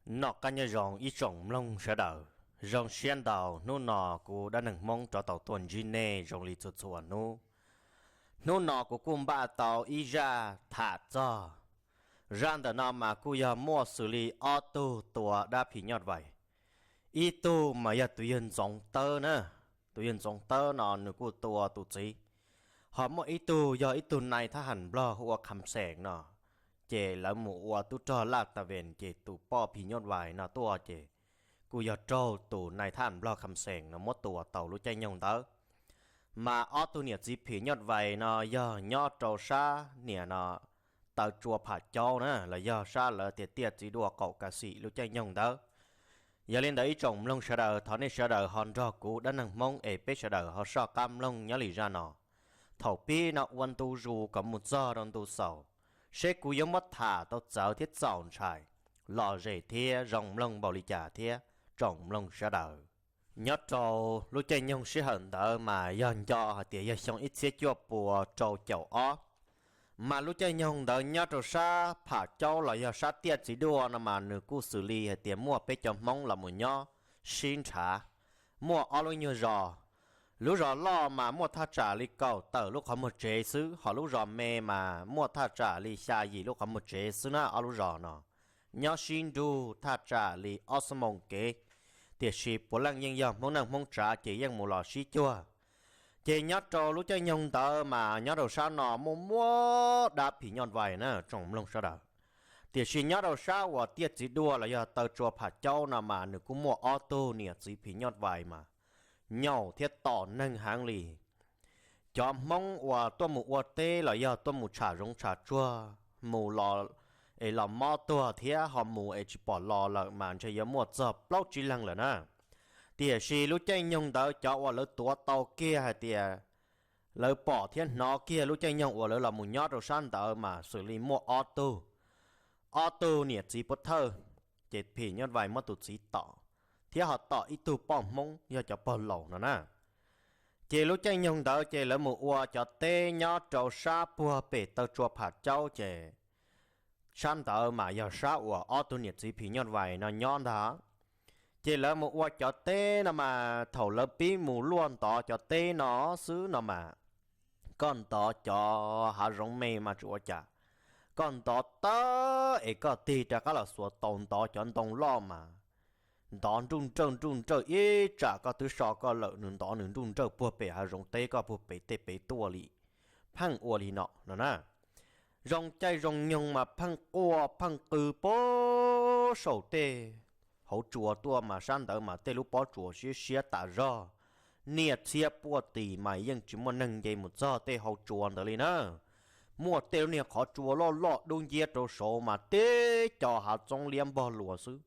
Noj qab nyob zoo ib tsoom mloog sawv daws, zoo siab ntau hnub no kuv Dab Neeg Hmoob rov tau tuaj ntsib nej zoo li txhua txhua hnub. Hnub no kuv kuj npaj tau ib zaj tham txog, zaj ntawm no mas kuj yog muaj xws li ob tug tua dab phim nyuj vais. Ib tug mas yog tus yawg Ntxoov Tawb na, tus yawg Ntxoov Tawb no nws kuj tua tus txiv. Ho muaj ib tug yog ib tug nai thab ham Nplog hu ua Kham Xeem no, ces lawv mus ua tub rog laj tas ves ces tus poj phim nyuj vais no tuaj ces kuj yog raug tus nai thab ham Nplog Kham Xeem no muab tua tau lub caij nyoog ntawd. Mas ob tug niam txiv phim nyuj vais no yog nyob rau sab niam no taw tsua pham caub na, los yog sab lawv tias tiaj txiv duaj qaum ka xim lub caij nyoog ntawd. Yog li ntawd ib tsoom mloog sawv daws, thov nej sawv daws ho nrog kuv Dab Neeg Hmoob es peb sawv daws ho soj qab mloog nyob li zaj no. Thaum pib no ua ntu zus kom mus txog rau ntu xaus, seb kuv yuav muab tham tau txawv thiab txaus ntshai, lom zem thiab zoo mloog npaum li cas thiab tsoom mloog sawv daws. Nyob rau lub caij nyoog sij hawm ntawd mas yog nco hais tias yog xyoo ib txhiab cuaj pua rau caum ob. Mas lub caij nyoog ntawd nyob rau sab pham caub los yog sab tiaj txiv duaj no mas nws kuj xws li hais tias muaj peb cov Hmoob los mus nyob sib nrhav, muaj ob lub nyuag zos. Lub zos loj mas muaj thaj tsam li kaum tawm lub qhov muag tsev xwb, ho lub zos me mas muaj thaj tsam li xya yim lub qhov muag tsev xwb na. Ob lub zos no nyob sib nrug thaj tsam li ob xuab moos kev, tiam sis puav leej yeej yog Hmoob neej Hmoob tsav ces yeej mus los sib cuag. Ces nyob rau lub caij nyoog ntawd mas nyob rau sab no muaj muaj dab phim nyuj vais na tsoom mloog sawv daws. Tiam sis nyob rau sab uas tiaj txiv duaj los yog taw tsua pham caub no mas nws kuj muaj ob tug niam txiv phim nyuj vais mas nyaum thiab tom neeg heev li. Cov Hmoob uas tuaj mus ua teb los yog tuaj mus tsham zoov tsham tsuag, mus los es los mob tuag thiab ho mus es tsis pom los lawm mas ntshe yuav muaj txog plaub tsib leeg lawm na. Tiam sis lub caij nyoog ntawd cov uas lawv tuav tau kiag hais tias lawv pom thiab hnov kiag lub caij nyoog uas lawv los mus nyob rau sab ntawd mas xws li muaj ob tug, ob tug niam txiv pov thawj, ces phim nyuj vais muab tus txiv tom, thiab ho tom ib tug poj Hmoob yog cov pog laus no na. Ces lub caij nyoog ntawd ces lawv mus ua cov teb nyob rau sab puag pem taw tsua pham caub ces sab ntawd mas yog sab uas ob tug niam txiv phim nyuj vais no nyob ntag. Ces lawv mus ua cov teb no mas thaum lawv pib mus luaj ntov cov teb no xwb no mas, koj ntov cov hav zoov me mas tsis ua cas, koj ntov tag es koj tig rov qab los xuas taus ntov cov ntoo loj mas ntov nruj nrawj nruj nrawj ib tsam koj twb so koj lawm, nws ntov nws nruj nrawj puag pem hav zoov teb koj puag pem tej pem tuaj li. Pheej ua li no no na. Zoo caij zoo nyoog mas pheej quaj pheej qw puag saum tej hauv tsua tuaj mas sab ntawd mas tej lub pob tsuas siab siab tas zog. Niaj txhiab puaj tim mas yeej tsis muaj neeg nce mus txog tej hauv tsua ntawd li na. Muaj tej lub niag qhov tsua loj loj dub nciab rau saud mas teb co hav txoob liab npog luas xwb.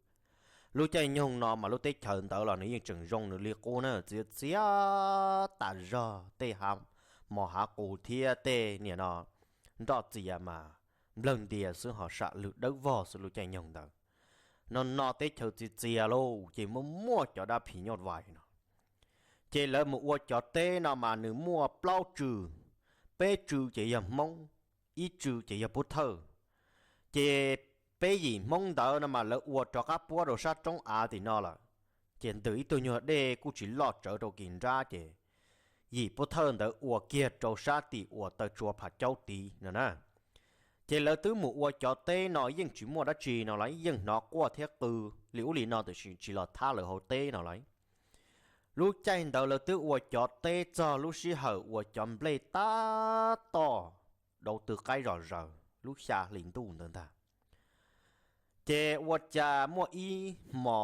Lub caij nyoog no mas lub teb chaws ntawd los nws yeej tseem zoo nws li qub na, txias txias tas zog, tej hav mos hav qus thiab tej niam no nroj txias mas nplawg ntias xwb ho sam lwg dawb vog xwb lub caij nyoog ntawd. No no teb chaws txias txias lauj ces muaj muaj cov dab phim nyuj vais no. Ces lawv mus ua cov teb no mas nws muaj plaub tsw, peb tsw ces yog Hmoob, ib tsw ces yog Pub Thawj. Ces peb yim Hmoob ntawd no mas lawv ua rov qab puab rau sab roob av tim no lawm. Ces ntws ib tug nyuag dej kuj tsis loj tsawv rau kis nrab ces yim Pub Thawj ntawd ua kiag rau sab tim uas taw tsua pham caub tid no na. Ces lawv twb mus ua cov teb no yeej tsis muaj dab tsi no los yeej hnov quaj thiab qw li ub li no tiam sis tsis los thab lawv hauv teb no los. Lub caij ntawd lawv twb ua cov teb txog lub sij hawm uas cov nplej tab tom dauv tw qaib zom zaws lub xya hli ntuj ntawd ntag. Ces ua cas muaj ib hmo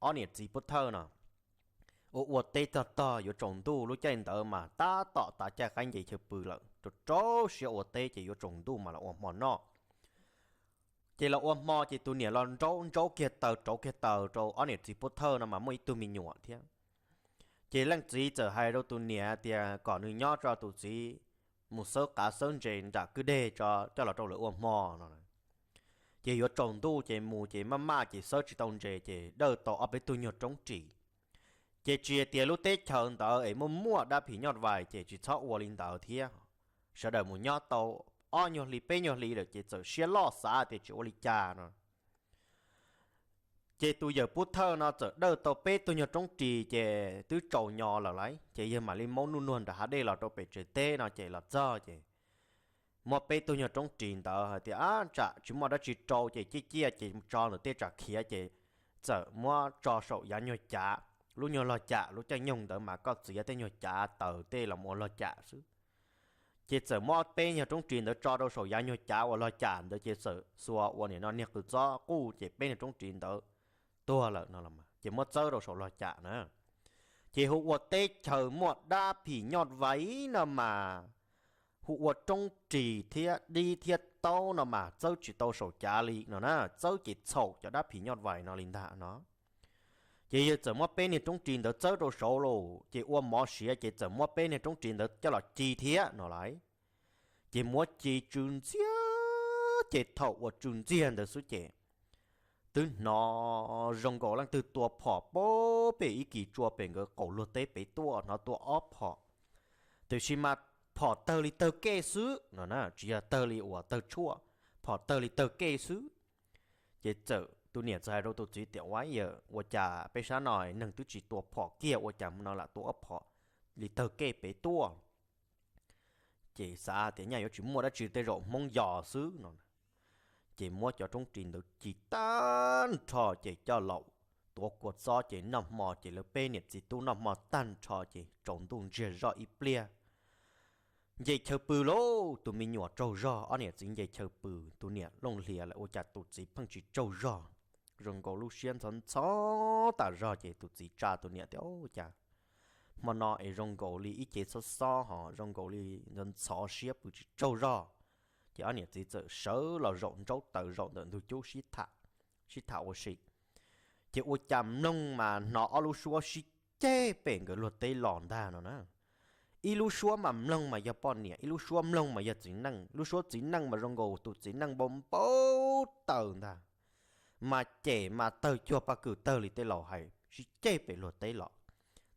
ob niam txiv Pub Thawj no ua ua teb tog tog yuav tsaus ntuj, lub caij ntawd mas tab tom tav caij qaib nce chaw pw lawm, rau rau siab ua teb ces yuav tsaus ntuj mas los ua hmo noj. Ces los ua hmo ces tus niam los nraub ntsaub kiag taws rauv kiag taws rau ob niam txiv Pub Thawj no mas muaj ib tug me nyuam thiab. Ces leej txiv txawm hais rau tus niam tias kom nws nyob tso, tus txiv mus xawb qav xawb ntses nram kwj deg tso coj los rau lawv ua hmo no. Ces yuav tsaus ntuj ces mus ces maj maj ces xawb tsis tau ntses ces dawj tau ob peb tug nyuag roob ris. Ces tsis hais tias lub teb chaws ntawd es muaj muaj dab phim nyuj vais ces tsis txhob ua li ntawd thiab. Sawv daws mus nyob tau ob nyuag hli peb nyuag hli lawm ces txawm siab loj xav tias tsis ua li cas no. Ces tus yawm pub thawj no txawm dawj tau peb tug nyuag roob ris ces twb tsaus nyo lawm lauj, ces yawg mam li maub nuj nuag nram hav dej los rau pem tsev teb no ces los txog ces muab peb tug nyuag roob ris ntawd hais tias, Ab, tsam tsis muaj dab tsi rau ces ciaj ciaj ces tso ntawm tej tsam khiav, ces txawm muab tso saum yav nyuag cav, lub nyuag log cam, lub caij nyoog ntawd mas koj txiav tej nyuag cav taws tej los ua log cam xwb. Ces txawm muab peb nyuag roob ris ntawd tso rau saum yav nyuag cav uas log cam ntawd ces txawm xuas ua nim no niag qws txob quj ces peb nyuag roob ris ntawd tuag lawm no los mas ces muab txawb rau saum log cam na. Ces hu ua teb chaws muaj dab phim nyuj vais no mas hu ua roob ris thiab dib thiab taub no mas txawb tsis tau saum cav li no na, txawb ces txhaum cov dab phim nyuj vais no li ntag no. Ces yawg txawm muab peb niag roob ris ntawd txawb rau saud lauj, ces ua mov siav ces txawm muab peb niag roob ris ntawd coj los ci thiab no lauj. Ces muab ci tsw ntxiag, ces thaum uas tsw ntxiag ntawd xwb ces twb hnov zoo nkaus leej twg tua phom pem ib kis tsua pem nkawd qaum luag teb pem tuaj, hnov tua ob phom. Tiam sis mas phom tawg li tawg kej xwb no na, tsis yog tawg li uas tawg tshuaj, phom tawg li tawg kej xwb. Ces txawm tus niam txawm hais rau tus txiv tias, Ua yawm, ua cas peb sab no neeg twb tsis tua phom kiag ua cas no lam tua ob phom li tawg kej pem tuaj? Ces xav tias nyaj yuav tsis muaj dab tsi, tej zaum Hmoob yos xwb no. Ces muab cov roob ris ntawd ci tag nrho ces coj los tuav kua txob ces noj hmo, ces lawv peb niam txiv tub noj hmo tag nrho ces tsaus ntuj ntsiag zoj ib pliag, nce chaw pw lauj. Tus me nyuam tsaug zog, ob niam txiv nce chaw pw, tus niam looj hlias lawm ua cas tus txiv pheej tsis tsaug zog, zoo nkaus lub siab ntxhov ntxhov tas zog. Ces tus txiv tsa tus niam tias, Ua cas hmo no es zoo nkaus li ib ce xob xob ho zoo nkaus li ntxhov ntxhov siab pw tsis tsaug zog? Ces ob niam txiv txawm sawv los zaum nraub taws zaum ntawm ntug cub sib tham, sib tham ua si. Ces ua cas mloog mas hnov ob lub suab sib ceg pem nkawd luag teb los ntag no na. Ib lub suab mas mloog mas yog poj niam, ib lub suab mloog mas yog txiv neej. Lub suab txiv neej mas zoo nkaus tus txiv neej npau npau taws ntag, mas cem mas tawg cuag paj kws tawg li tej laus hais, sib ceg pem luag teb los.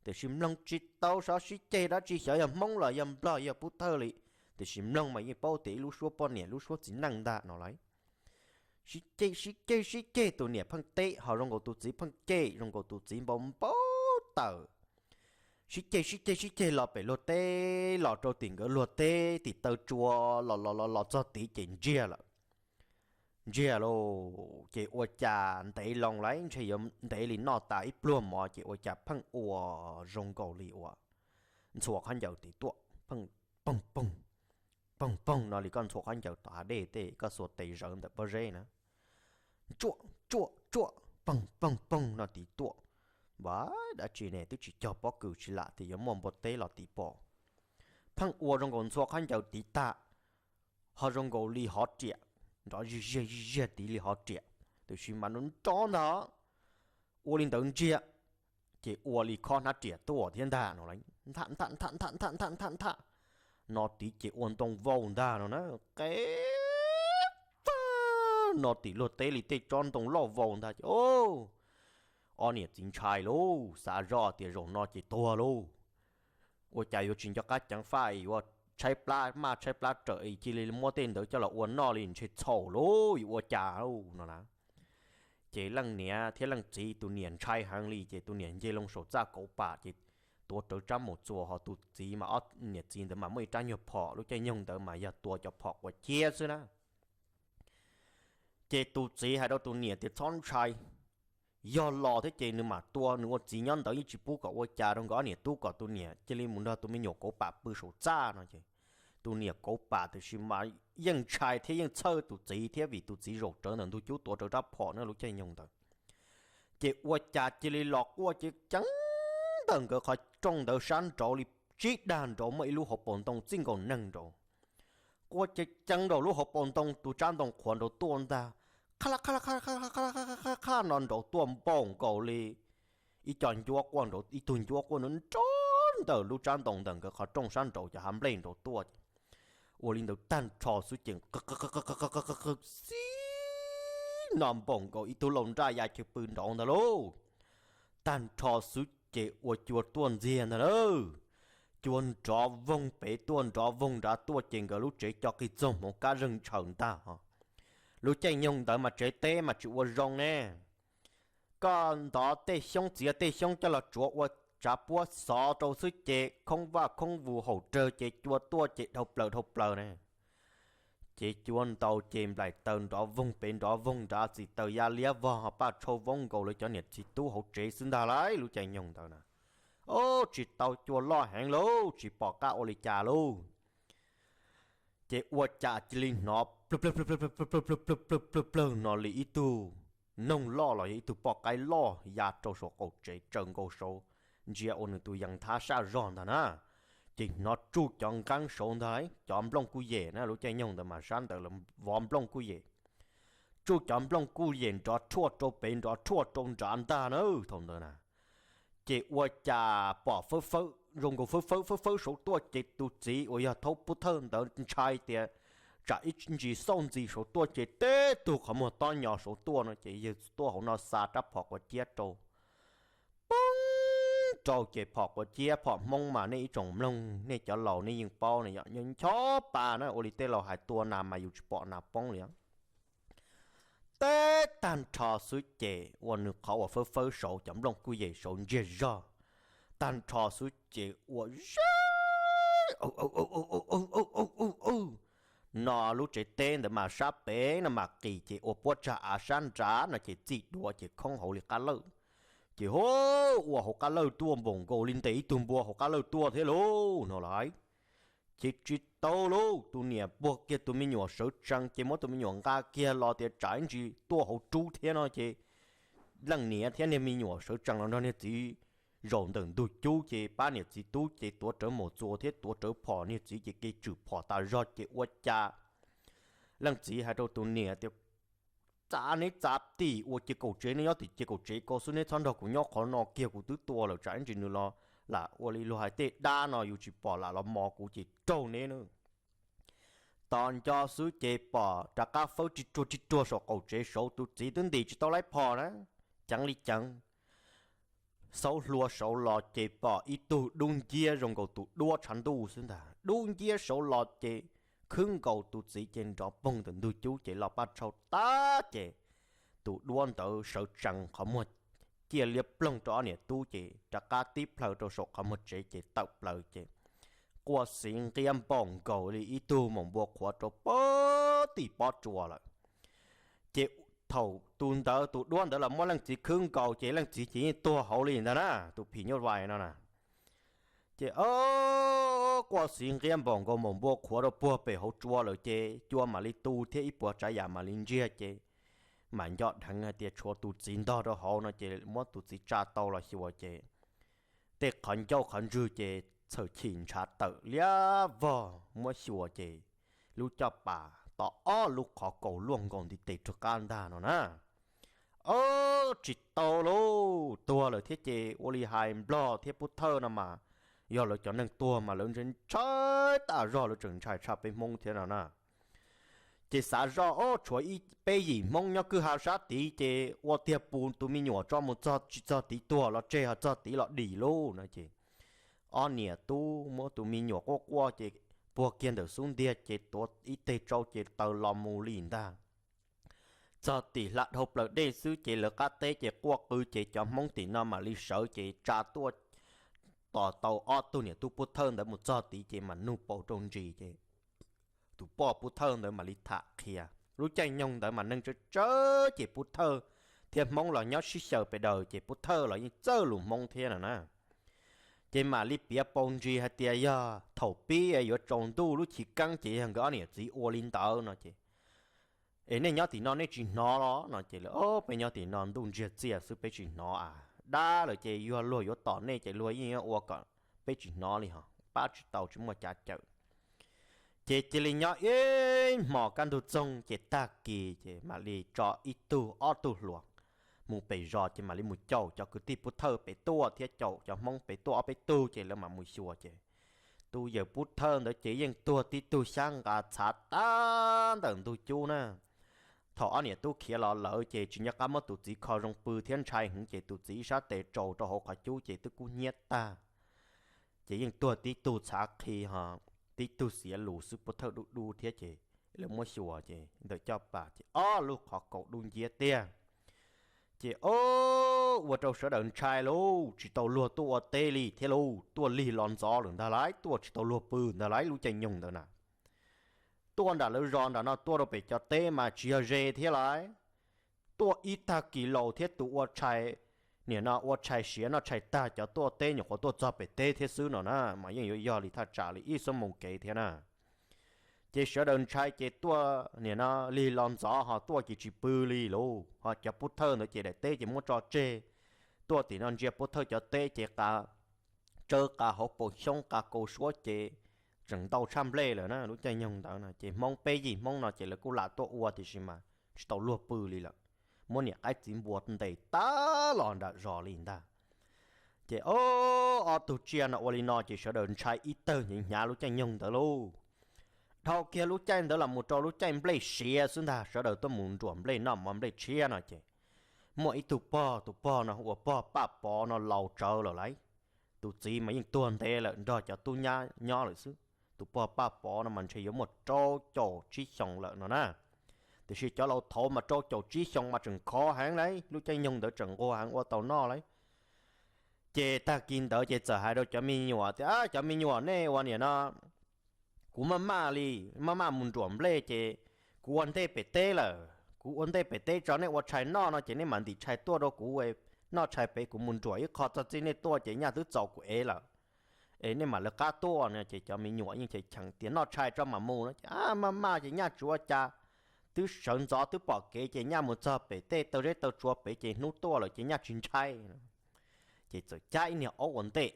Tiam sis mloog tsis tau xyov sib ceg dab tsi, xyov yog Hmoob los yog Nplog yog Pub Thawj li, tiam sis mloog mas yeej paub tias ib lub suab poj niam lub suab txiv neej ntag no lauj. Sib ceg sib ceg sib ceg, tus niam pheej teb ho zoo nkaus tus txiv pheej cem, zoo nkaus tus txiv npau npau taws. Sib ceg sib ceg sib ceg los pem luag teb, los rau tim nkawd luag teb tim taw tsua, los los los los txog tid ces ntsiag lawm. Ntsiag lauj, ces ua cas ntev loo lauj, ntshe yuav ntev li noj tas ib pluag mov, ces ua cas pheej ua zoo nkaus li uas ntxhua khaub ncaws tid tuaj, pheej poog poog, poog poog no li koj ntxhua khaub ncaws tom hav dej tej koj xuas tes zawv ntawm pob zeb na. Tsuaj tsuaj tsuaj, poog poog poog no tid tuaj. Vas, dab tsi ne, twb tsis cog pob kws tsis lam tias yuav muaj npua teb los tid pom. Pheej ua zoo nkaus ntxhua khaub ncaws tid tag, ho zoo nkaus li hov riam, nrov zij ziag zij ziag tid li hov riam, tiam sis mas nrov nrov ntag. Ua li ntawd ntsiag, ces ua li khob hnab riam tuaj thiab ntag no. Ntham ntham ntham ntham ntham ntham ntham ntham no tid ces ua ntoo vau ntag no na. Qe no tim luag teb li tej tsob ntoo loj vau ntag ces, ob niam txiv ntshai lauj, xav zoj tias zaum no ces tuag lauj. Ua cas yuav tsis nco qab ceev faj, yuav tshaib plab maj tshaib plab rawm, cia li muab tej ntawd coj los ua noj li ntshe txhaum lauj, yuav ua cas lauj no na. Ces leej niam thiab leej txiv, tus niam ntshai heev li ces tus niam nce loo saum txaj kauv pam ces tuav rawv tsab maum txuas, ho tus txiv mas ob niam txiv ntawd mas muaj ib rab nyuag phom, lub caij nyoog ntawd mas yog tua cov phom quav ciab xwb na. Ces tus txiv hais rau tus niam tias txhob ntshai, yog los thiab ces nws mam tua, nws ua txiv nyob ntawd yeej tsis pub kom ua cas rau nkawd ob niam tub, kom tus niam cia li mus nrog tus me nyuam kauv pam pw saum txaj no ces tus niam kauv pam tiam sis mas yeej ntshai thiab yeej txhawj tus txiv thiab, vim tus txiv zaum rawv ntawm ntug cub tuav rawv rab phom na lub caij nyoog ntawd. Ces ua cas cia li los quaj ceev ceev ntawm nkawd qhov rooj ntawd sab nraud li tsib dag nraud muaj ib lub hauv paus ntoo txij nkaus neeg nraud. Quaj ceev ceev nraum lub hauv paus ntoo, tus tsab ntoo qhuav nraud tuaj ntag, qha la qha la qha la qha la qha la qha la qha no nraud tuaj npaum nkaus li ib co ncuab quaj nraud, ib tug ncuab quaj nraud nrov ntawm lub tsab ntoo ntawm nkawd qhov rooj sab nraud cov hav nplej nraud tuaj. Ua li ntawd tag nrho xwb ces xib no npaum nkaus ib tug laus nraj ya chaw pw nraud ntag lauj. Tag nrho xwb ces ua cua tuaj ntxiag ntag lauj. Cua nrov voog pem tuaj nrov voog nrad tuaj ces nkawd lub tsev co qig txoog hmoov kab zeeg ntshaws ntag. Lub caij nyoog ntawd mas tsev teb mas tsis ua zoo ne. koj ntov tej xyoob txiav tej xyoob coj los tsuav ua tsav puab xov rau xwb ces khoob vaj khoob vus haum rawg ces cua tuaj ces dhau plaws dhau plaws ne. Ces cua ntaus ces nplaim taws nrov voog pem nrov voog nrad, txim taws ya liab vog, paj tshau voob nkaus lawv cov niam txiv tub hauv tsev xwb ntag lauj. Lub caij nyoog ntawd na, o, tsis tau, cua loj heev lauj, tsis pom qab ua li cas lauj. Ces ua cas cia li hnov plawg plawg plawg plawg plawg plawg plawg plawg plawg plawg plawg no li ib tug noog loj los yog ib tug poj qaib loj ya rau saum qaum tsev tsaws nkaus saud, ntsia ua nws tus yees thab saj zog ntag na. Ces hnov tsuj cov nqeeb saud ntag, cov nplooj kuj yem na, lub caij nyoog ntawd mas sab ntawd lawv vov nplooj kuj yem. Tsuj cov nplooj kuj yem nrov rhuaj rau pem nrov rhuaj rau nrad ntag na thaum ntawd na. Ces ua cas pom fawb fawb zoo nkaus fawb fawb fawb fawb saud tuaj ces tus txiv uas yog thaub pub thawj ntawd ntshai tias tsam ib ntsis xauj ntxis saud tuaj ces teb tug qhov muag tob nyo saud tuaj no ces yawg tuaj hauv no xa rab phom quav ciab rau. Poob rau ces phom quav ciab phom Hmoob mas nej ib tsoom mloog nej cov laus nej yeej paub na, yog ncho pa na, ua li tej laus hais tua nas mas yus tsis pom nas poob li. Teb tag nrho xwb ces ua nws qhov uas fawb fawb saud cov nplooj kuj yem saud ntsiag zog, tag nrho xwb ces ua zab no lub tsev teb ntawd mas sab pem no mas qis ces ua puab tsag av sab nrad no ces txij duav ces khoob hauv li qab lawj. Ces hu, ua hauv qab lawj tuaj npaum nkaus li ntes ib tug npua hauv qab lawj tuaj thiab lauj no lauj. Ces tsis tau lauj, tus niam puag kiag tus me nyuam sawv tsees ces muab tus me nyuam nqa kiag los tias tsam ib ntsis tuaj hauv rub thiab no ces leej niam thiab niag me nyuam sawv tsees los nrog niag txiv zaum ntawm ntug cub ces pab niam txiv tub ces tuav rawv maum txuas thiab tuav rawv phom, niag txiv ces kev tswm phom tas zog ces ua cas leej txiv hais rau tus niam tias txav neb txav tim ua cia kaum tsev, neb nyob tim cia kaum tsev ko xwb, neb txhob nrog kuv nyob qhov no kiag, kuv twb tua lawm, tsam ib ntsis nws los lam ua li luag hais tej dab no yus tsis pom lam los mos kuv ces raug neb na. Tos nco xwb ces pom rov qab fawb ris ruag ris ruag saum qaum tsev saud, tus txiv twb ntim tsis tau laib phom na, ceev li ceev. Xaub hlua saud los ces pom ib tug dub nciab zoo nkaus tus duab tshav ntuj xwb ntag, dub nciab saud los ces khwb nkaus tus txiv ces nrov poog ntawm ntug cub ces los paj tshau tag ces tus duab ntawd sawv tsees qhov muag ciaj liab ploog rau ob niam tub ces rov qab tib plhaw rau saum qhov muag tsev ces tawm plaws ces quaj xiv nqiab npaum nkaus li ib tug maum npua qhuav rau pob tim pob tsuas lawm. Ces thaum tus ntawd tus duab ntawd los muab leej txiv khwb nkaus ces leej txiv ces yeej tuag hauv li ntag na, tus phim nyuj vais no na. Ces quaj xiv nqiab npaum nkaus maum npua qhuav rau puag pem hauv tsua lawm ces cua mam li tu thiab ib puas tsav yam mam li ntsiag ces mam nco dheev hais tias tshuav tus txiv ntog rau hauv no ces muab tus txiv tsa tau los xyuas ces tej qhov ncauj qhov ntswg ces txhawm chim ntshav tawm liab vog, muab xyuas ces lub caj pas tom ob lub qhov kaus luaj nkaus ntiv tes rag qab ntag no na. Ob, tsis tau lauj, tuag lawm thiab ces ua li hais Nplog thiab Pub Thawj no mas yog lawv cov neeg tuag mas lawv ntshai ntshai tas zog, lawv tseem ntshai tshaj peb Hmoob thiab no na. Ces xav zoj ob tshuav ib peb yim Hmoob nyob kwj ha sab tid ces ua tiag pus tus me nyuam tso mus txog tsis txog tid tuag los tseg, ho txog tid los dim lauj no ces ob niam tub muab tus me nyuam quaj quaj ces puag kiag ntawm xub ntiag ces tuav ib teg tsau ces taws los mus li ntag. Txog tim hla dhau plaws dej xwb ces lawv qab teb ces quaj qw ces cov Hmoob tim no mam li sawv ces tsa tuaj tos tau ob tug niam tub Pub Thawj ntawd mus txog tid ces mam nug paus rau ntsis ces tus poj Pub Thawj ntawd mam li tham qhia. Lub caij nyoog ntawd mas neeg tsawg tsawg ces Pub Thawj thiab Hmoob los nyob sib xyaw pes daws ces Pub Thawj los yeej txawj lus Hmoob thiab no na. Ces mam li piav paus ntsis hais tias yog thaum pib yuav tsaus ntuj lub chiv keeb ces yog nkawd ob niam txiv ua li ntawd no ces, es nej nyob tim no nej tsis hnov los no ces, o, peb nyob tim no ntuj ntsiag txiaj xwb peb tsis hnov a, dab lawm ces yog luag yuav tom nej ces luag yeej ua kom peb tsis hnov li ho, pab tsis tau tsis muaj cav cawm. Ces cia li nyob ib hmos kaj ntug txoog ces tag kis ces mam li tso ib tug ob tug hluas mus pem zos ces mam li mus caum cov kwv tij Pub Thawj pem tuaj thiab caum cov Hmoob pem tuaj ob peb tug ces lawv mam mus xyuas ces tus yawm Pub Thawj ntawd ces yeej tuag tib tug xyab nqa txhav tag ntawm ntug cub na. Thaum ob niam tub khiav los lawm ces tsis nco qab muab tus txiv kho zoo pw thiab ntshai heev ces tus txiv ib sab tes tsaus rau hauv qhov cub ces twb kub hnyiab tag. Ces yeej tuag tib tug txhav qhi ho tib tug xiav lus xwb, Pub Thawj dub dub thiab ces lawv muab xyuas ces ntawm caj pas ces ob lub qhov kaus dub nciab tiag. Ces o, ua rau sawv daws ntshai lauj, tsis tau luag tuaj ua teb li thiab lauj, tuaj lig los ntxov lawm ntag lauj, tuaj tsis tau luag pw ntag lauj lub caij nyoog ntawd na. Tuaj nram lawv zos nram no tuaj rau pem cov teb mas tsis yog ze thiab lauj. Tuaj ib tag kis laus thiab tus ua tshais, nim no ua tshais siav noj tshais tag cov tuaj teb nyuam qhuav tuaj txog pem teb thiab xwb no na, mas yeej yuav yog li thaj tsam li ib xuab moos kev thiab na. Ces sawv daws ntshai ces tuaj nim no lig los ntxov ho tuaj ces tsis pw li lauj, ho cov pub thawj ntawd ces daim teb ces muab tso tseg, tuaj tim no ntsia pub thawj cov teb ces qa tsawb qa hauv paus xyoob qa kaus suab ces tseem ntau tshaj nplej lawm na. Lub caij nyoog ntawd no ces Hmoob peb yim Hmoob no ces lawv kuj lam tuaj ua tiam sis mas tsis tau luag pw li lawm, muab niam qaib txiv npua ntes tag los nram zos li ntag. Ces o, ob tug tsiaj no ua li no ces sawv daws ntshai ib tawg hnyav hnyav lub caij nyoog ntawd lauj. Dhau kiag lub caij ntawd los mus rau lub caij nplej siav xwb ntag, sawv daws tuaj mus nruam nplej noj mov nplej tshiab no ces muaj ib tug pog, tus pog no hu ua pog Paj Pov no laus tsawv lawm lauj. Tus txiv mas yeej tuag ntev lawm nrog cov tub nyab nyob lawm xwb. Tus pog Paj Pov no mas ntshe yuav muaj rau caum tsib xyoos lawm no na. Tiam sis cov laus thaud mas rau caum tsib xyoos mas tseem khov heev lauj, lub caij nyoog ntawd tseem nquag heev ua tau noj lauj. Ces tag kis ntawd ces txawm hais rau cov me nyuam tias, cov me nyuam nej ua niam no, kuv maj maj li, maj maj mus nruam nplej ces kuv ua ntej pem teb lawm, kuv ua ntej pem teb tso nej ua tshais noj no ces nej mam ntim tshais tuaj rau kuv noj tshais pem, kuv mus nruam ib qho txog txij nej tuaj ces nyaj twb txaus kuv ev lawm. Es nej mam lawv qab tuaj no ces cov me nyuam yeej cheem tias noj tshais tso mam mus no ces maj maj ces nyaj tsis ua cas, twb sawv ntxov twb pom kev ces nyaj mus txog pem tej taw zeb taw tsua pem ces hnub tuaj lawm ces nyaj tsis ntshai. Ces txawm cab ib niag aub ua ntej.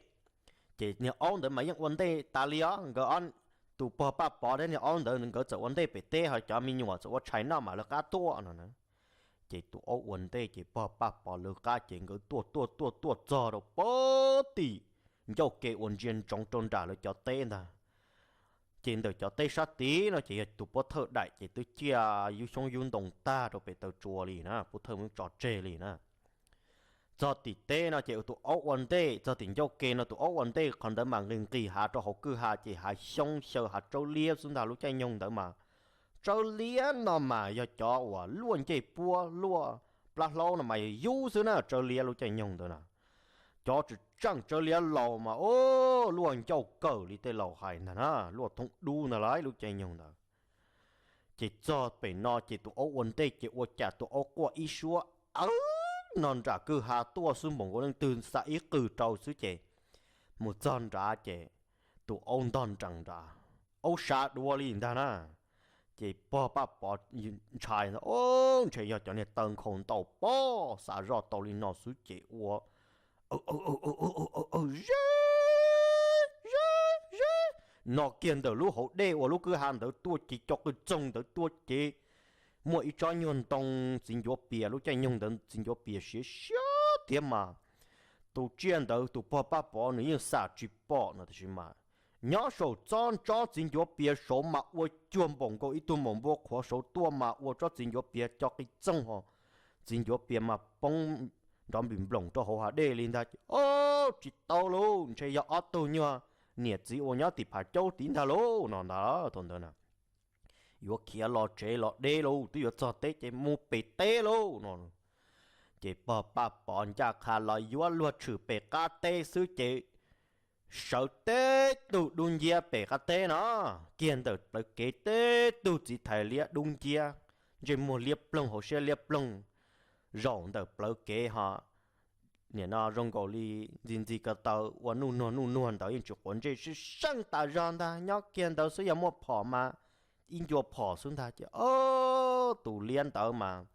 Ces niag aub ntawd mas yeej ua ntej tas li os, nkawd tus pog Paj Pov thiab niag aub ntawd nkawd txawm ua ntej pem teb ho cov me nyuam txawm ua tshais noj mam lawv qab tuaj no na. Ces tus aub ua ntej ces pog Paj Pov lawv qab ces nkawd tuaj tuaj tuaj tuaj txog rau pem tim ncauj ke uas ntsia ntsoov rau nram lawv cov teb ntag. Ces ntawm cov teb sab tid no ces yog tus pov thawj daim ces twb ciaj yub xyoob yub ntoo tag rau pem taw tsua li na, pov thawj muab tso tseg li na. Txog tim teb no ces tus aub ua ntej, txog tim ncauj ke no tus aub ua ntej, qhov ntawd mas nqis nqis hav rau hauv kwj ha ces hav xyoob xyaw hav tsawb liab xwb ntag. Lub caij nyoog ntawd mas tsawb liab no mas yog cov uas luaj ncej puab luaj plab hlaub no mas yog yub xwb na, tsawb liab lub caij nyoog ntawd na. Cov tseem tseem tsawb liab laus mas o, luaj ncauj kawg li tej laus hais ntag na, luaj thoob dub ntag lauj lub caij nyoog ntawd. Ces txog pem no ces tus aub ua ntej ces ua cas tus aub quaj ib suab awb no nram kwj ha tuaj xwb npaum nkaus leej twg xa ib qws rau xwb ces mus txog nrad ces tus aub ntog nrees nrad, aub sab dua li ntag na. Ces pog Paj Pov ntshai ntag, o, ntshe yog cov niag taw nkhaus ntaus pob xav zoj tau li no xwb ces ua ze ze ze no kiag ntawm lub hauv dej uas lub kwj ha ntawd tuaj ces cov qwj txoog ntawd tuaj ces muaj ib tsob nyuag ntoo txiv ncuav pias, lub caij nyoog ntawd txiv ncuav pias siav siab tiag mas tus tsiaj ntawd tus pog Paj Pov nws yeej xam tsis pom no tiam sis mas nyob saum tsob tsob txiv ncuav pias saud mas ua cuag npaum nkaus ib tug maum npua qhuav saud tuaj mas ua tsob txiv ncuav pias cov qij txoog ho txiv ncuav pias mas poob nrov npim nploom rau hauv hav dej li ntag. Ces o, tsis tau lauj, ntshe yog ob tug nyuag niam txiv uas nyob tim Phav Caub tid ntag lauj no ntag thaum ntawd na. Yuav khiav los tsev los deb lauj, twb yuav txog teb ces mus pem teb lauj no. Ces pog Paj Pov ncaj qha los yuav luag tshwm pem qab teb xwb ces sawv teb tug dub nciab pem qab teb no, kiag ntawm plawv kev teb tug txiv thais liab dub nciab, ntsej muag liab ploog hauv siab liab ploog zaum ntawm plawv kev ho nim no zoo nkaus li ntxi ntxi ko taw ua nuj nuag nuj nuag ntawd yeej tsis quav ntsej sib seej tas zog ntag, nyob kiag ntawd xwb yog muaj phom mas ib ncua phom xwb ntag. Ces o, tus liab ntawd mas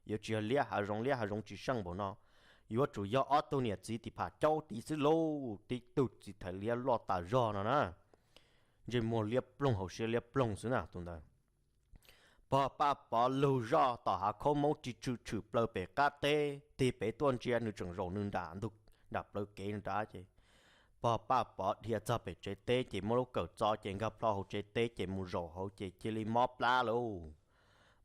yuav tsis yog liab hav zoov, liab hav zoov tsis seej npaum no, yuav tsum yog ob tug niam txiv tim Phav Caub tid xwb lauj, tib tug txiv thais liab loj tas zog no na, ntsej muag liab ploog hauv siab liab ploog xwb na tus ntawd. Pog Paj Pov lug zoj tom hav khaub moob ris tsw tshwm plaws pem qab teb, tig pem tuaj ntsia nws tseem zaum nws nram ntug, nram plawv kev nrad ces pog Paj Pov dhia txog pem tsev teb ces muab lub kawm txo ces nkag plho hauv tsev teb ces mus zaum hauv ces cia li mob plab lauj.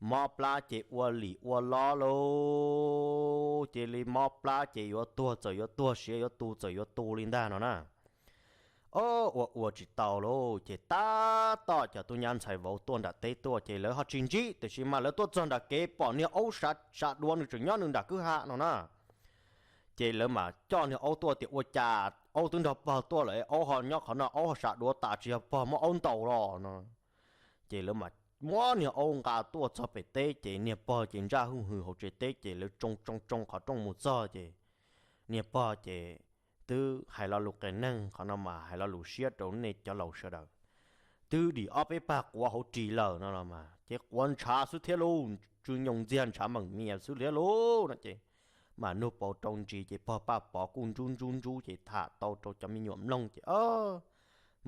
Mob plab ces ua lim ua lob lauj, cia li mob plab ces yuav tuag txawm yuav tuag, siav yuav tu txawm yuav tu li ntag no na. O, ua ua tsis tau lauj, ces tab tom cov tub nyab ntxhais vauv tuaj nram teb tuaj ces lawv ho tsis ntsib, tiam sis mas lawv tuaj txog nram kev pom niag aub sab dua nws tseem nyob nws nram kwj ha no na. Ces lawv mam coj niag aub tuaj tias, ua cas aub twb nrog pog tuaj lawm, aub ho nyob qhov no, aub ho sam duav tas, tsis yog pog muab aub ntaus los no. Ces lawv mam muab niag aub nqa tuaj txog pem teb, ces niag pog ces ntsaj huj hwm hauv tsev teb, ces lawv tsoo tsoo tsoo qhov rooj mus txog ces niag pog ces twb hais lo lus qias neeg, qhov no mas hais lo lus siab rau nej cov laus sawv daws, twb dim ob peb pag quav hauv ris lawm no los mas ces quav ntshav xwb thiab lauj, tsw nyoos ntxiag ntshav meem mias xwb thiab lauj no ces mam nug paus rau ntsis ces pog Paj Pov kuj ntsub ntsub ntsub ces tham tau rau cov me nyuam mloog ces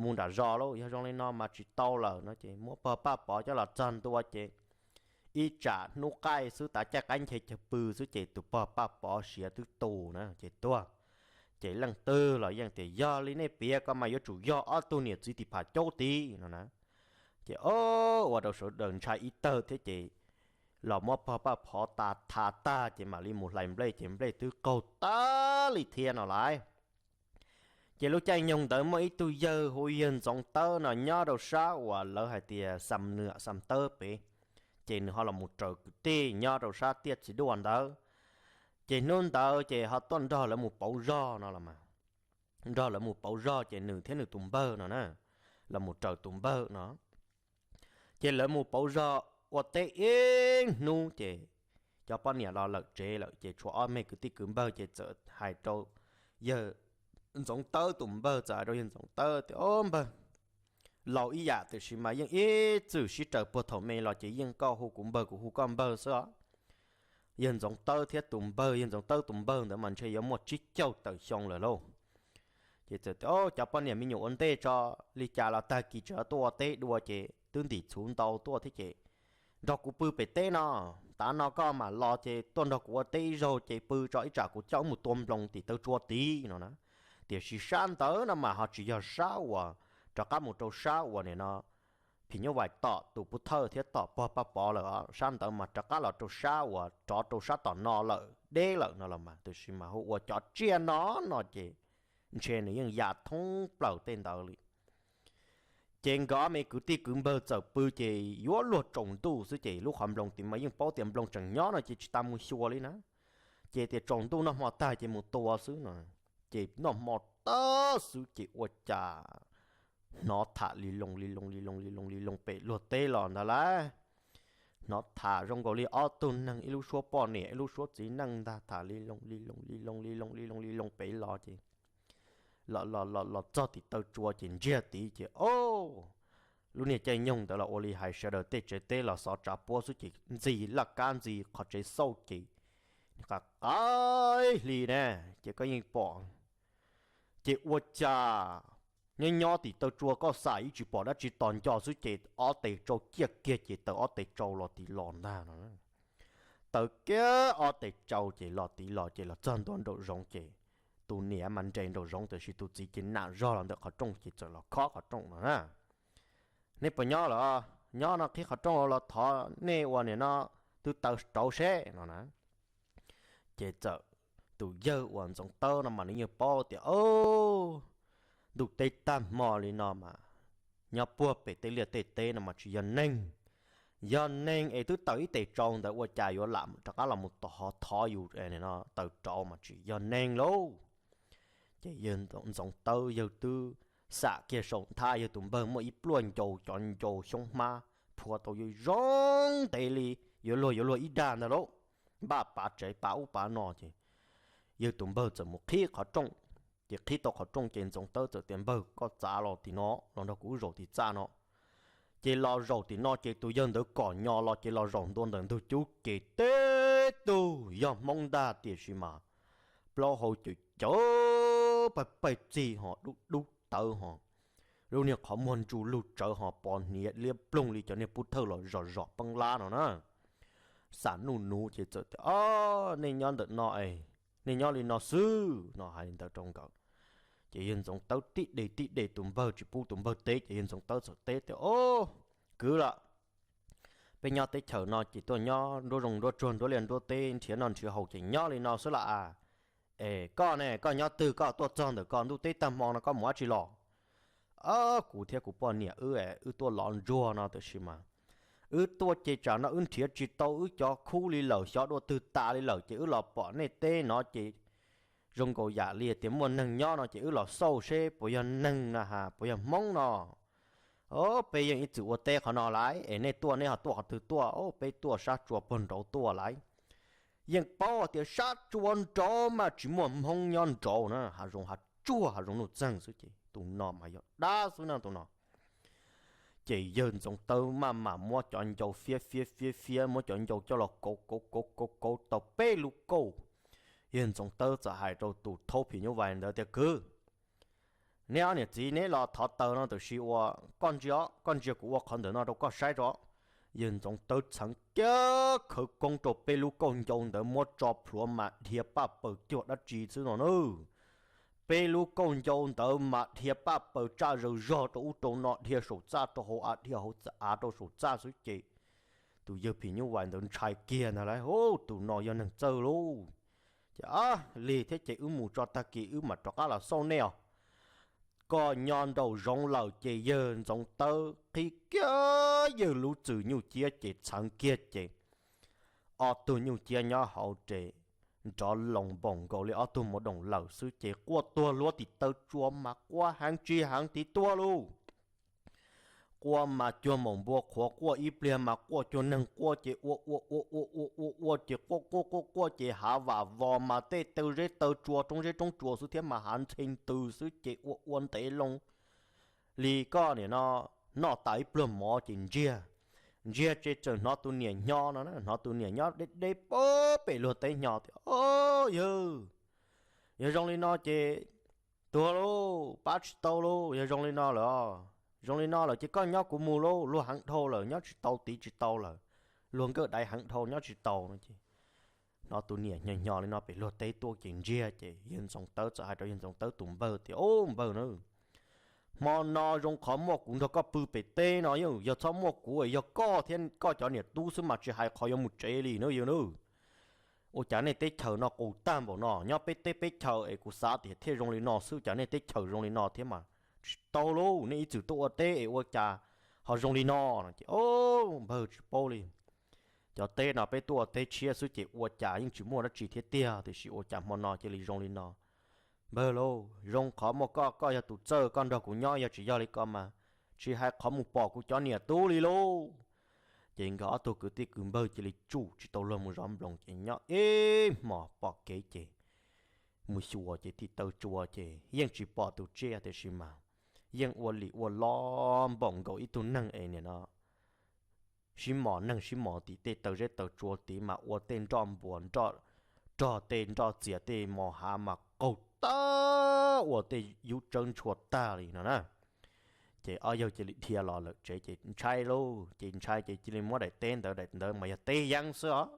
mus nram zos lauj, yog zoo li no mas tsis tau lawm no ces muab pog Paj Pov coj los txog ntua ces ib tsam hnub qaij xwb tav caij qaib nce cawg pw xwb ces tus pog Paj Pov siav twb tu na ces tuag. Ces leej twg los yeej tias yog li nej piav ko mas yuav tsum yog ob tug niam txiv tim pham caub tid no na. Ces o, ua rau sawv daws ntshai ib tawg thiab ces los muab pog Paj Pov tas tha tag ces mam li mus hlais nplej ces nplej twb qaug tag li thiab no lauj. Ces lub caij nyoog ntawd muaj ib tug yawg hu yawg Ntxoov Tawb no nyob rau sab uas lawv hais tias Xam Nwam Xam Tawb pem, ces nws ho los mus raws kwv tij nyob rau sab tiaj txiv duaj ntawd. Ces hnub ntawd ces ho tuaj nrog lawv mus pauv zog no los mas, nrog lawv mus pauv zog ces nws thiab nws tus npawg no na, los mus raws tus npawg no. Ces lawv mus pauv zog ua teb ib hnub ces cov poj niam los lawm tsev lawm ces tshuav ob me kwv tij kwv npawg ces txawm hais rau yawg Ntxoov Tawb tus npawg, txawm hais rau yawg Ntxoov Tawb tias, o npawg, laus ib yam tiam sis mas yeej ib txwm sib raws puag thaum me los ces yeej koj hu kuv npawg kuv hu koj npawg xwb os. Yawg Ntxoov Tawb thiab tus npawg, yawg Ntxoov Tawb tus npawg ntawd mas ntshe yuav muaj tsib caug tawm xyoo lawm lauj. Ces txawm tias, o cov poj niam me nyuam ua ntej tso, li cas los tag kis tseem tuaj ua teb dua ces twb ntim txhuv ntau tuaj thiab ces nrog kuv pw pem teb no. Tav no koj mam los ces tuaj nrog kuv ua teb ib zaug ces pw tso ib tsam kuv coj wb mus tua nploos tim taw tsua tid no na. Tiam sis sab ntawd no mas ho tsis yog sab uas rov qab mus rau sab uas nim no phim nyuj vais tom tus pub thawj thiab tom pog Paj Pov lawm os. Sab ntawd mas rov qab los rau sab uas rov rau sab tom no lawm deb lawm no los mas, tiam sis mas hu ua cov tsiaj no no ces ntshe nws yeej ya thoob plaws tej ntawd li. Ces nkawd ob me kwv tij kwv npawg txawm pw ces yuav luag tsaus ntuj xwb ces lub qhov nploos tim mas yeej paub tias nploos tseem nyob no ces tsis tas mus xyuas li na. Ces tias tsaus ntuj noj hmo tag ces mus tua xwb no. Ces noj hmo tag xwb ces ua cas hnov tham li loo li loo li loo li loo li loo pem luag teb los ntag lauj. Hnov tham zoo nkaus li ob tug neeg, ib lub suab poj niam ib lub suab txiv neej ntag, tham li loo li loo li loo li loo li loo li loo pem los ces los los los los txog tim taw tsua ces ntsiag tid ces o, lub niag caij nyoog ntawd los ua li hais sawv daws tej tsev teb los xov tsav puab xwb ces ntxi laj kab ntxi qhov tsev xauj ces qa qaib hli ne, ces koj yeej pom. Ces ua cas nyob nyob tim taw tsua koj xam ib tsis pom dab tsi tos nco xwb ces ob tes tsau ciaj kiag ces tawm ob tes tsau los tim los ntag no. Tawm kiag ob tes tsau ces los tid los ces los txog ntua nraum zoov ces tus niam mas nres nraum zoov tiam sis tus txiv ces nam zog los ntawm qhov rooj ces txawm los khob qhov rooj no na. Nej puas nyob lawm? Nyob no qhib qhov rooj los thov nej ua nim no twb taw rauv seb no na. Ces txawm tus yawg uas Ntxoov Tawb no mas nws yeej paub tias o, ntuj teb tag hmo li no mas nyob puag pem tej liaj tej teb no mas tsis yog neeg. Yog neeg es twb tawm ib tes tsau ntawd ua cas yuav lam rov qab los mus thov yus no taw rauv mas tsis yog neeg lauj. Ces yawg Ntxoov Tawb yawg twb xam kiag saum nthab yawg tus npawg muaj ib pluaj ncau cov ncau xyoob hmab phua tau yawg zoo ntev li, yuav luag yuav luag ib dag ntag lauj, npaj pav tsev pav ub pav no ces yawg tus npawg txawm mus qhib qhov rooj. Ces qhib tau qhov rooj ces Ntxoov Tawb txawm tias npawg koj txav los tim no los nrog kuv zaum tim txaj no. Ces los zaum tim no ces tus yawg ntawd kom nyo los ces los zaum ntua ntawm ntug cub ces teb tug yog Hmoob ntag tiam sis mas plaub hau cawv cawv paj paj txig ho dub dub tawv ho lub niag qhov muag ntsuj lug tsawv ho pos hniav liab ploog li cov niag pub thawj los zom zom peeb lab no na. Xam nuj nuv ces txawm tias o, nej nyob ntawm no es nej nyob li no xwb no hais li ntawd rau nkawd. Ces yawg Ntxoov Tawb tib de tib de tus npawg tsis pub tus npawg teb ces yawg Ntxoov Tawb txawm teb tias o, kwv lawm, peb nyob teb chaws no ces tuaj nyob nruab zoo nruab tsuag nruab liaj nruab teb nrhiav noj nrhiav haus ces nyob li no xwb lawm a. Es koj ne koj nyob twg koj tuaj txog ntawm ko ntuj teb tag hmo no koj mus dab tsi los? Kuv thiab kuv poj niam wb wb tuaj lov ntsuag no tiam sis mas wb tuaj ces tsam no wb nrhiav tsis tau wb cov khub li lawm xyov dua twg tas li lawm ces wb los pom nej teb no ces Zoo nkaus yam li tias muaj neeg nyob no ces wb los xauj seb puas yog neeg na has puas yog Hmoob no. O, peb yeej ib txwm ua teb qhov no lawm es nej tuaj nej ho tuaj qhov twg tuaj? O, peb tuaj sab tsua puag nraud tuaj lawm. Yeej paub tias sab tsua nraud mas tsis muaj Hmoob nyob nraud na, hav zoov hav tsuag hav zoov nuj txeeg xwb ces tus no mas yog dab xwb na tus no. Ces yawg Ntxoov Tawb maj mam muab cov ncau fiab fiab fiab fiab, muab cov ncau coj los kauv kauv kauv kauv kauv tau peb lub kauj. Yawg Ntxoov Tawb txawm hais rau tus thaub phim nyuj vais ntawd tias, Kwv, neb ob niam txiv neb los thov taws no tam sim ua, koj ntsia, koj ntsia kuv ua qhov ntawm no rau koj saib tso. Yawg Ntxoov Tawb txheev kiag khawv koob rau peb lub kauj ncau ntawd muab tso plhuav mas dhia paj paws cuag dab tsi xwb no na. Peb lub kauj ncau ntawd mas dhia paj paws tsaj zaws zog rau ub rau no, dhia saum txaj rau hauv av, dhia hauv av rau saum txaj xwb ces tus yawg phim nyuj vais ntawd ntshai kiag ntag lauj, Hu, tus no yog neeg txawj lauj. Ces, A, lig thiab ces wb mus tso, tag kis wb mam rov qab los xauj nej os. Koj nyob nraum zoov lawm ces yawg Ntxoov Tawb qhib kiag yawg lub txwm nyuj ciab ces txheev kiag ces ob tug nyuj ciab nyob hauv res nrov loo npaum nkaus li ob tug mus doom lawm xwb ces quaj tuag luag tim taw tsua mas quaj heev tsis heev tim tuag lauj. Quaj mas cuag maum npua qhuav quaj, ib pliag mas quaj cuag neeg quaj ces ua ua ua ua ua ua ces quaj quaj quaj quaj ces hav vam vos mas tej taw zeb taw tsua roob zeb roob tsua xwb thiab mas hav ntxhe ntws xwb ces ua ua ntev loo li koj nim no noj tas ib pluag mov ces ntsiag, ntsiag ces tseem hnov tus niam hnyo no, hnov tus niam nyob deb deb pem luag teb hnyo tias, O, yawg, yog zoo li no ces tuag lauj, pab tsis tau lauj, yog zoo li no lawm. Zoo li no lawm ces koj nyob kuv mus lauj, luag heev dhau lawm nyob tsis tau, tiv tsis tau lawm, luag nkawj daiv heev dhau nyob tsis tau no ces hnov tus niam hnyo hnyo li no pem luag teb tuaj ces ntsiag ces yawg Ntxoov Tawb txawm hais rau yawg Ntxoov Tawb tus npawg tias, O, npawg na, hmo no zoo qhov muaj kuv nrog koj pw pem teb no, yog txhob muaj kuv yog koj thiab koj cov niam tub xwb mas tsis hais qhov yuav mus tsev li na yawg na. Ua cas nej teb chaws no qus tag npaum no, nyob peb teb peb chaws es kuv xav tias thiaj zoo li no xwb, cas nej teb chaws zoo li no thiab mas tsis tau lauj, nej ib txwm tuaj ua teb es ua cas ho zoo li no no ces, O, npawg tsis paub li, cov teb no peb tuaj ua teb tshiab xwb ces ua cas yeej tsis muaj dab tsi thiab tiag, tiam sis ua cas hmo no cia li zoo li no. Npawg lauj, zoo qhov muaj koj, koj yog tus txawj, koj nrog kuv nyob, yog tsis yog li ko mas tsis hais qhov mus pom kuv cov niam tub li lauj. Ces nkawd ob tug kwv tij kwv npawg cia li tsuj tsis tau luag mus zov nploos ces nyob ib hmos pom kev ces mus xyuas ces tim taw tsua ces yeej tsis pom tus tsiaj tiam sis mas yeej ua lim ua lo npaum nkaus ib tug neeg es nim no sib mos neeg sib mos tim tej taw zeb taw tsua tid mas ua tej nroj npuas nroj rog tej nroj txias tej mos hav mas qaug tag ua tej yub tsawb ntshua tag li no na. Ces ob yawg cia li dhia los lawm tsev ces ntshai lauj, ces ntshai ces cia li muab daim teb ntawd, daim ntawd mas yog teb yeeb xwb os,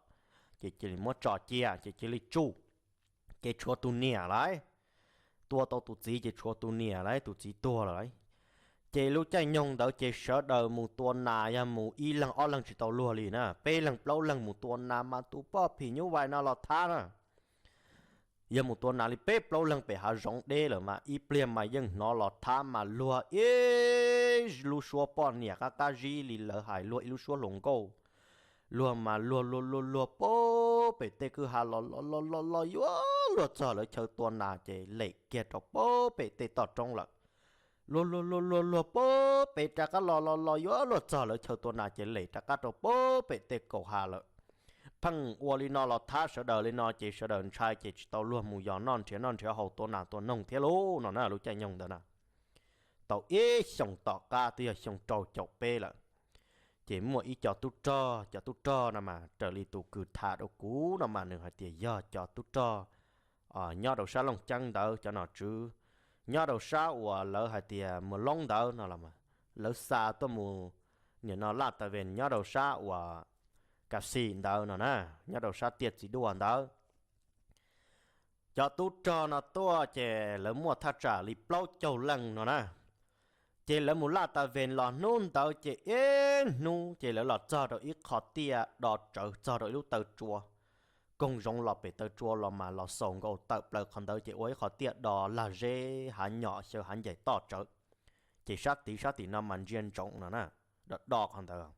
ces cia li muab tso cia ces cia li tsuj. Ces tshuav tus niam lauj, tua tau tus txiv ces tshuav tus niam lauj, tus txiv tuag lawm lauj. Ces lub caij nyoog ntawd ces sawv daws mus tua nas yog mus ib leeg ob leeg tsis tau luag li na, peb leeg plaub leeg mus tua nas mas tus poj phim nyuj vais no los thab na. Yog mus tua nas li peb plaub leeg pem hav zoov deb lawm mas ib pliag mas yeej hnov los thab mas luag ib lub suab poj niam qab qab zib li lawv hais, luag ib lub suab hluas nkauj. Luag mas luag luag luag luag pab pem tej kwj ha los los los los los yuav luag txog lawv chaw tua nas ces lem kiag rau pab pem tej toj roob lawm. Luag luag luag luag luag pab pem rov qab los los los yuav luag txog lawv chaw tua nas ces lem rov qab rau pab pem tej kaum ha lawm. Pheej ua li no los thab sawv daws li no ces sawv daws ntshai ces tsis tau luag mus yos noj nrhiav noj nrhiav haus tua nas tua noog thiab lauj no na. Lub caij nyoog ntawd na tau ib xyoos tom qab twb yog xyoo rau caum peb lawm. Ces muaj ib co tub rog, cov tub rog no mas raws li tus kws tham rau kuv no mas nws hais tias yog cov tub rog nyob rau sab Looj Ceeb ntawd, cov nom tswv nyob rau sab uas lawv hais tias Muas Loob ntawd no los lawv xa tuaj mus nim no laj tas ves nyob rau sab uas Kav Xis ntawd no na, nyob rau sab tiaj txiv duaj ntawd. Cov tub rog no tuaj ces lawv muaj thaj tsam li plaub caug leej no na. Ces lawv mus laj tas ves los hnub ntawd ces ib hnub ces lawv los txog rau ib qho tiaj do tsawv txog rau ib lub taw tsua. Koog zoov los pem taw tsua los mas los xaus nkaus tawm plaws qhov ntawd ces ua ib qho tiaj do lag zeb hav nyom xyaw hav ncaim toj tsawv. Ces sab tid sab tim no mas ntsia ntsoov no na, do do qhov ntawd.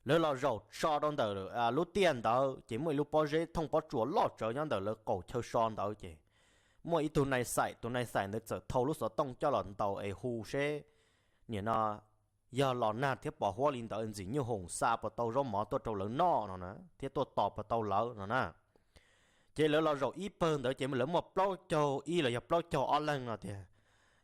Lawv los zaum so rau ntawm lub tiaj ntawd ces muaj ib lub pob zeb thooj pob tsuas loj tsawv nyob ntawm lawv qaum chaw so ntawd ces muaj ib tug nai xaim, tus nai xaim ntawd txawm thau lub xov tooj coj los ntaus es hu seb nim no yog los nag thiab pos huab li ntawd ntxim nyuj hoom xa puas tau zaub mov tuaj rau lawv noj no na, thiab tuaj tos puas tau lawv no na. Ces lawv los zaum ib pawg ntawd ces lawv muaj plaub caug ib los yog plaub caug ob leeg no tiag.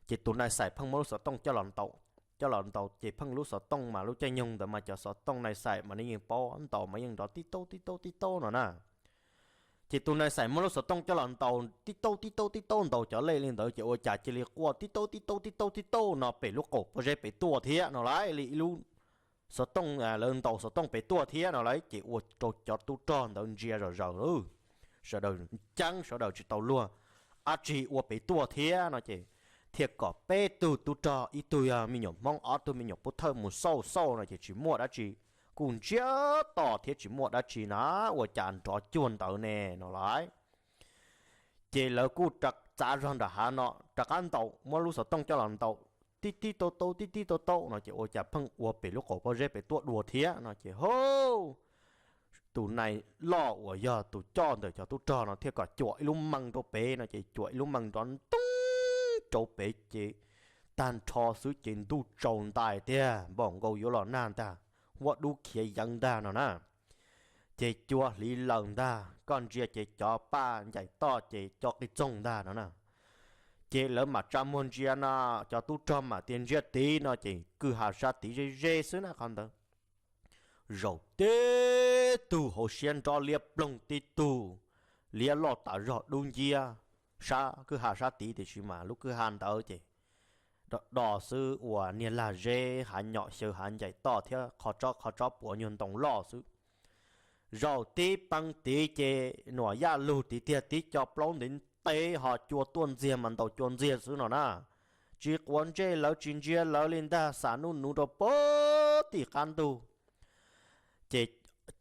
Ces tus nai xaim pheej muab lub xov tooj coj los ntaus, coj los ntaus ces pheej lub xov tooj mas lub caij nyoog ntawd mas cov xov tooj nai xaim mas nej yeej paub, ntaus mas yeej nrov tib taub tib taub tib taub no na. Ces tus nai xaim muab lub xov tooj coj los ntaus tib taub tib taub tib taub, ntaus cov lej li ntawd ces ua cas cia li quaj tib taub tib taub tib taub tib taub no pem lub qaum pob zeb pem tuaj thiab no lauj. Li ib lub xov tooj, lawv ntaus xov tooj pem tuaj thiab no lauj, ces ua rau cov tub rog ntawd ntsia zom zaws, sawv daws ceeb, sawv daws tsis tau luag dab tsi ua pem tuaj thiab no ces thiaj kom peb tug tub rog, ib tug yog me nyuam Hmoob, ob tug me nyuam Pub Thawj mus xauj xauj no ces tsis muaj dab tsi, kuj ntsiag to thiab tsis muaj dab tsi na, ua cas nrov cuag ntawd ne no lauj. Ces lawv kuj rov txav zog nram hav no rov qab ntaus, muab lub xov tooj coj los ntaus tib tib taub taub tib tib taub taub no ces ua cas pheej ua pem lub qaum pob zeb pem tuaj dua thiab no ces hov, tus nai loj uas yog tus coj ntawm cov tub rog no thiaj kom cuam ib lub mees rau pem no ces cuam ib lub mees nrov ntoo rau pem ces tag nrho xwb ces ntuj tsaus ntais tiag, npaum nkaus yuav los nag ntag, huab dub khiav yeev ntag no na. Ces cua hliv laws ntag, koj ntsia ces cov paj ncaim toj ces co qis txoog ntag no na. Ces lawv mam tsa muag ntsia no, cov tub rog mam tias ntsia tid no ces kwj ha sab tid ze ze xwb na qhov ntawd. Zaum tib tug hauv siab nrob liab ploog, tib tug liab loj tas zog dub nciab sab kwj ha sab tid, tiam sis mas lub kwj ha ntawd ces do do xwb, uas niag lag zeb hav nyom xyaw hav ncaim toj thiab qhov tsob qhov tsob puav nyuag ntoo loj xwb. Zaum tib pee tid ces nuam yaj lug tid tiag, tib co plaub ntev ntev ho cua tuaj ntxiag mas ntaus cua ntxiag xwb no na. Tsis quav ntsej lawv tsis ntsia lawv li ntag, xam nuj nuv rau puag tim qab ntug. Ces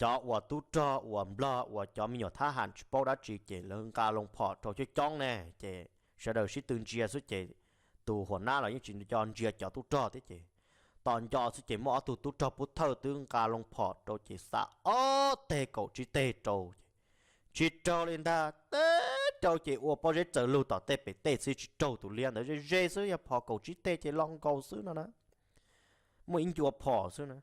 cov uas tub rog uas nplog uas cov me nyuam thab ham tsis paub dab tsi ces lawv nqa loo phom rau coob coob ne, ces sawv daws sib tw ntsia xwb ces tus huam nab los yeej tsis nco ntsia cov tub rog thiab ces tos nco xwb ces muaj ob tug tub rog Pub Thawj twb nqa loo phom rau ces xa ob teg kaum tsib teg rau ces tsis raug li ntag, teb rau ces ua pob zeb tsaws lug tom tej pem tej xwb tsis raug tus liab ntawd, ze ze xwb, yog phom kaum tsib teg ces lo nkaus xwb no na, muaj ib ncua phom xwb na.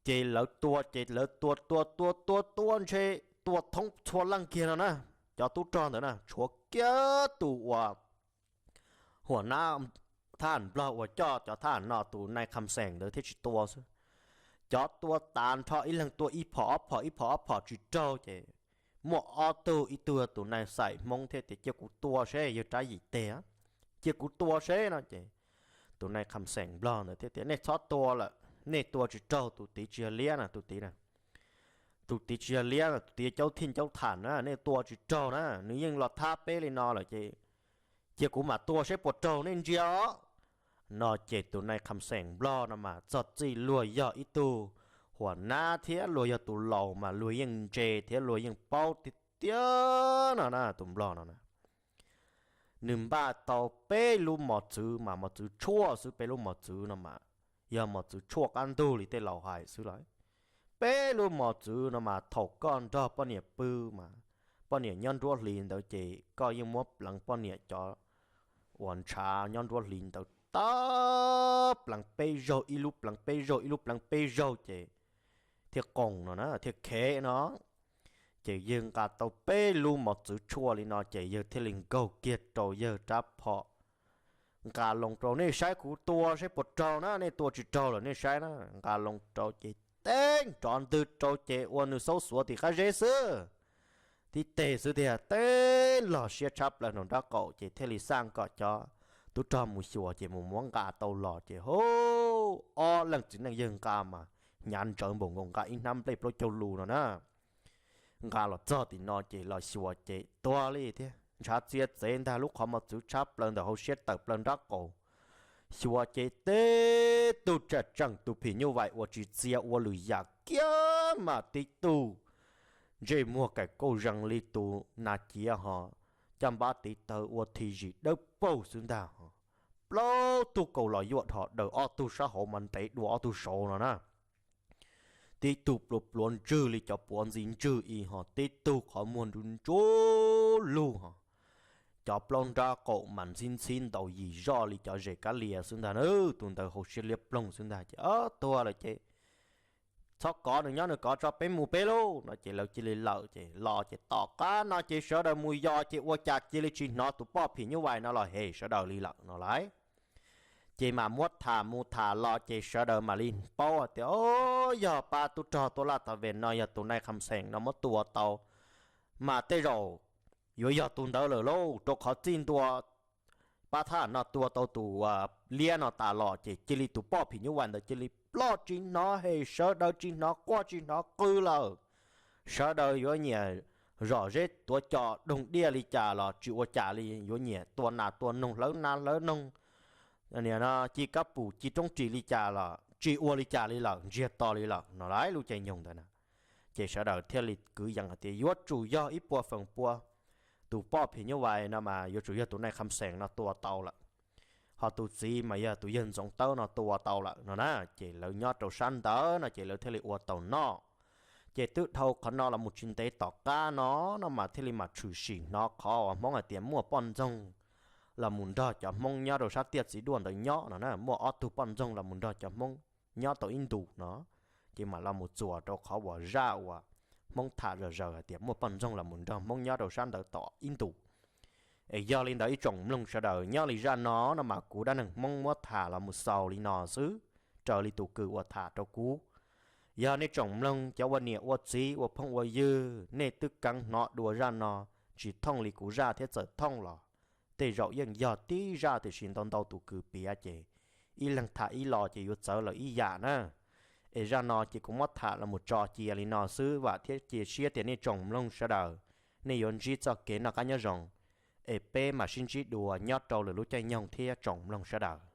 Ces lawv tua ces lawv tua tua tua tua tua ntshe tua thoob txhua leej kiag no na. Cov tub rog ntawd na tshuav kiag tus uas huam nab thab ham nplog uas coj cov thab ham no, tus nai Kham Xeem ntawd thiaj tsis tua xwb. Cov tua tas nrho ib leeg tua ib phom ob phom ib phom ob phom tsis raug ces muaj ob tug, ib tug tus nai xaim Hmoob thiaj tias cia kuv tua seb yawg rab yim teg, cia kuv tua seb no ces tus nai Kham Xeem nplog ntawd thiaj tias nej txhob tua lawm, nej tua tsis raug tus tid tsis yog liab na, tus tid na, tus tid tsis yog liab, tus tid caub thij caub tham na, nej tua tsis raug na, nws yeej los thab peb li no lawm ces cia kuv mam tua seb puas raug, nej ntsia os. No ces tus nai Kham Xeem nplog no mas txog txij luag yog ib tug huam nab thiab luag yog tus laus mas luag yeej ntse thiab luag yeej paub tiag tiag no na, tus nplog no na. Nws npaj tau peb lub mos txwv mas mos txwv tshuaj xwb, peb lub mos txwv no mas yog mos txwv tshuaj qab ntug li tej laus hais xwb lawm. Peb lub mos txwv no mas thaum koj nrog poj niam pw mas poj niam nyob nruab hlis ntawd ces koj yeej muab pleev poj niam cov uas ntshav nyob nruab hlis ntawd, tab pleev peb zaug, ib lub pleev peb zaug, ib lub pleev peb zaug ces thiaj qoos no na, thiaj khev no. Ces yawg nqa tau peb lub mos txwv tshuaj li no ces yawg thiaj li nkaug kiag rau yawg rab phom, nqa loo rau nej saib kuv tua saib puas raug na, nej tua tsis raug lawm nej saib na. Nqa loo rau ces teb nrov ntwg rau ces ua nws xaub xuav tim qab zeb xwb. Tib teg xwb tiag, teb log siab tshab plaws nraum nraub qaum ces thiaj li xaj kom cov tub rog mus xyuas ces mus muab nqa tau los ces hov, ob leeg txiv neej yawg nqa mas hnyav ntsawv npaum nkaus nqa ib hnab nplej plaub caug lus no na. Nqa los txog tim no ces los xyuas ces tuag li thiab, ntshav txia txev ntag, lub qhov mos txwv tshab plaws ntawm hauv siab tawm plaws nraub qaum. Xyuas ces tib tug tsam tseem tus phim nyuj vais uas tsis txia ua lwm yam kiag mas tib tug ntsej muag kaim kauj zees li tus nas ciav ho caj npab tiv taw ua thim zim dawb paug xwb ntag ho. Plaub tug kaus los yuaj dhos daws ob tug sab hauv mas ntev dua ob tug saud no na. Tib tug pluav pluav ntswg li cov puav ntxi ntswg ib ho, tib tug qhov muag ntsub ntsub lug ho, cov plaub nrab qaum mas ntxhib ntxhib ntaus yim zoj li cov zes kab lias xwb ntag na. Tus ntawd hauv siab liab ploog xwb ntag ces, Ob, tuag lawm ces txhob kov nws nyob, nws kov tso, peb mus peb lauj, no ces lawv cia li lawm ces los ces tom qab no ces sawv daws mus yos ces ua cas cia li tsis hnov tus poj phim nyuj vais no los hem sawv daws li lawm no lauj. Ces mas muab tham mus tham los ces sawv daws mam li paub tias, Ob, yog pab tub rog tuaj laj tas vem no yog tus nai kham xeem no muab tua tau, mas tej zaum yuav yog tus ntawd lawm lauj, rau qhov txij ntua pab thaj no tua tau tus liab no tas los ces cia li tus poj phim nyuj vais ntawd cia li ploj tsis hnov hem sawv daws, tsis hnov quaj tsis hnov qw lawm. Sawv daws yuav nyiam zom zeb tuav cos doog diaj li cas los tsis ua cas li, yuav nyiam tua nas tua noog, hlawv nas hlawv noog, ci kab pum ci roob ris li cas los tsis ua li cas li lawm, ntsiag to li lawm no lauj, lub caij nyoog ntawd na. Ces sawv daws thiaj li kwv yees hais tias yuav tsum yog ib puas feem pua tus poj phim nyuj vais no mas yuav tsum yog tus nai kham xeem no tua tau lawm, ho tus txiv mas yog tus yawg ntxoov tawb no tua tau lawm no na. Ces lawv nyob rau sab ntawd no ces lawv thiaj li ua tau noj. Ces twb dhau qhov no los mus tsis ntev tom qab no, no mas thiaj li mam tshwm sim hnov qhov uas Hmoob hais tias muaj poj ntxoog los mus nrog cov Hmoob nyob rau sab tiaj txiv duaj ntawd nyob no na, muaj ob tug poj ntxoog los mus nrog cov Hmoob nyob tau ib ntus no. Ces mam los mus txuas rau qhov uas zaj uas Hmoob tham zom zaws hais tias muaj poj ntxoog los mus nrog Hmoob nyob rau sab ntawd tom ib ntus. Es yog li ntawd ib tsoom mloog sawv daws, nyob li zaj no no mas kuv dab neeg Hmoob muab tham los mus xaus li no xwb, raws li tus kws uas tham rau kuv. Yog nej tsoom mloog cov ua niam ua txiv ua phooj ua ywg, nej twb keev hnov dua zaj no tsis thooj li kuv zaj thiab, txawm thooj los tej zaum yeej yog tib zaj, tiam sis ntau ntau tus kws piav ces ib leeg tham ib los ces yuav txawv lawm ib yam na. Es zaj no ces kuv muab tham los mus tso cia li no xwb, vam thiab cia siab tias nej tsoom mloog sawv daws nej yuav ntsib txoj kev noj qab nyob zoo, es peb mam sib ntsib dua nyob rau lwm lub caij nyoog thiab tsoom mloog sawv daws.